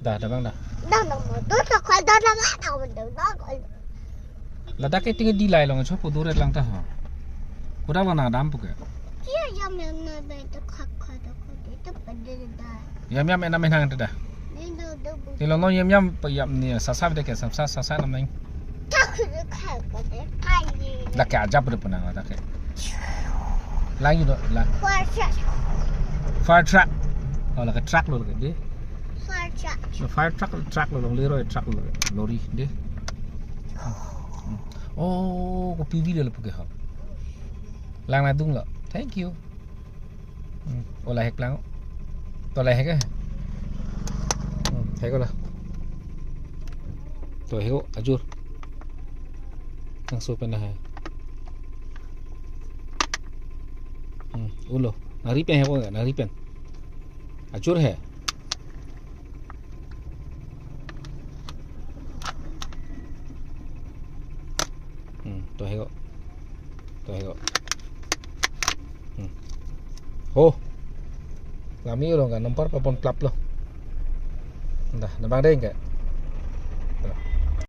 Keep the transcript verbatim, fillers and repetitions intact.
Dah, dah bang dah. Dah, dah, dah, dah, dah, dah, dah, dah, dah, dah. Ladak ke tinggi di lai long, chopo duret lang ta ha. Kuda lo na dam puke. Iya, iya, iya, iya, iya, iya, iya, iya, iya. Yam yam enam enang ta dah. Ini lo no yam yam pa yam ni sasa de ke sasa sasa nam nang. Tak, tak, tak, tak, tak. Dak ke ajab de punang dak ke. Lang yun lang. Fire truck. Fire truck. Oh, lake truck lo lake di. Fire truck. Lo fire truck, truck lo long lero truck lo lake. Lorry di. Hmm. Oh, kopi video lo puke ha. Lang na dung lo. Thank you. Hmm. Ola hek lang. To la hek eh. Hmm. Hek ola. To hek o, ajur. Nang so pen na hai. Hmm. Ulo. Nari pen hek o, nari pen. Ajur hai. Hmm, to hek o. To hek o. Hmm. Ho. Kami orang kan nampar papon klap lo. Dah, nabang deh enggak?